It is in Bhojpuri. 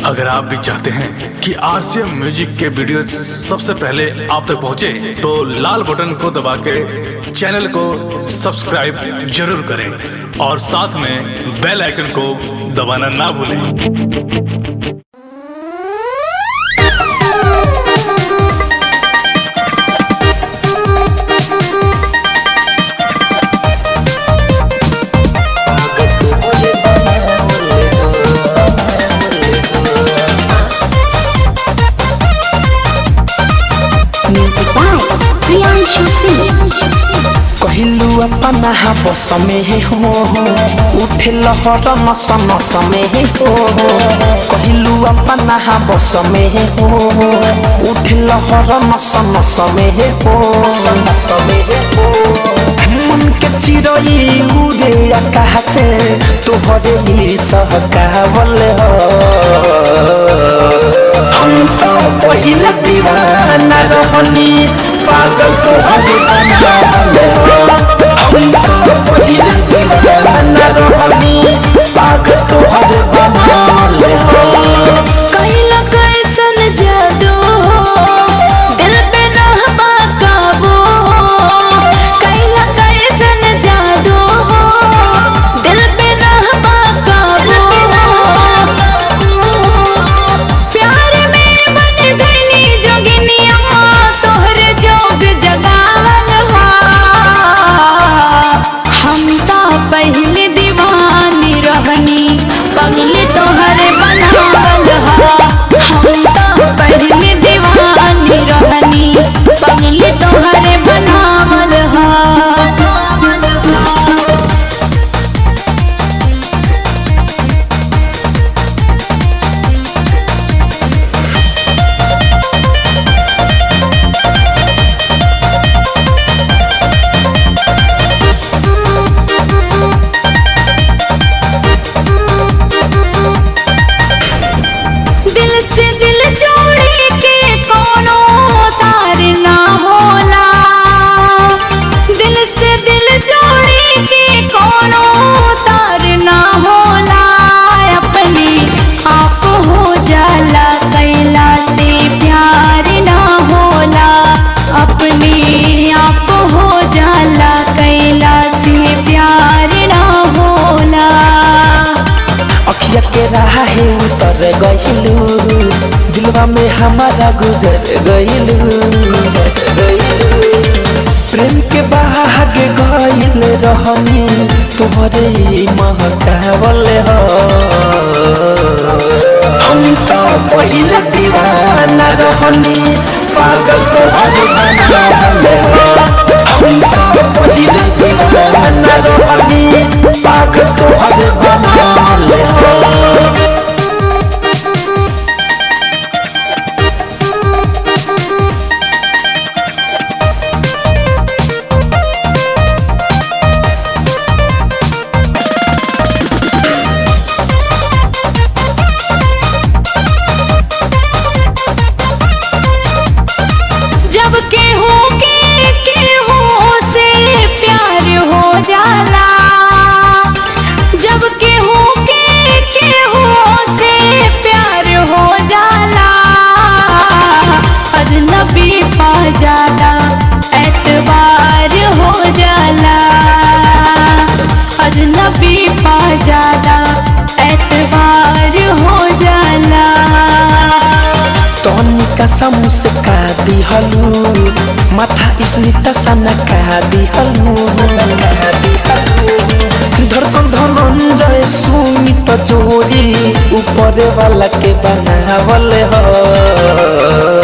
अगर आप भी चाहते हैं कि आरसीएम म्यूजिक के वीडियो सबसे पहले आप तक पहुंचे, तो लाल बटन को दबा के चैनल को सब्सक्राइब जरूर करें और साथ में बेल आइकन को दबाना ना भूलें। Music by Priyanshu Singh. कहिलू अपना बस में हो, उठे लहर नस नस में हो। कहिलू अपना बस में हो, उठे लहर नस नस में हो, नस में हो। मन के चिरई उड़े आकाश से, तोहरे ही सहकावल हो। हम तो पहिले दीवाना रहनी, पागल तोहरे बनावल हो। हम तो पहिले दीवाना रहनी, पागल तोहरे बनावल हो। कैला कैसन जादू हो, दिल पे रहबा काबू हो। कैला कैसन जादू हो, दिल पे रहबा काबू हो। प्यार में बन गईनी जोगिनिया, तोहर जोग जगावल हा। हम ता पहले दीवानी रहनी, पगली तोहर बनावल हा। हम ता पहले दीवानी रहनी, पगली तोहर बनावल हा। दिल से दिल जोड़े के कोनो तार ना होला, दिल से दिल जोड़े के कोनो तार ना होला। अपने आप हो जाला कैला से प्यार ना होला, अपने आप हो जाला कैला से प्यार ना होला। अखिया के राह है उतर गइलू, दिलवा में हमारा गुजर गइलू, गुजर गइलू। प्रेम के बाग गइल रहनी, तोहरे ही महकावल हो। हम तो पहिले दीवाना रहनी, पागल तोहरे बनावल हो। हम तो पहिले दीवाना रहनी, पागल तोहरे बनावल हो। जब केहू के केहू से प्यार हो जाला, जब केहू के केहू से प्यार हो जाला, अजनबी पा जाला एतबार हो जाला, अजनबी पा जाला एतबार हो जाला। तनिका समूसे का दिहलू, माथा स्मिता सना का दिहलू। धड़कन धनंजय सुमित जोड़ी ऊपर वाला के बनावल हो।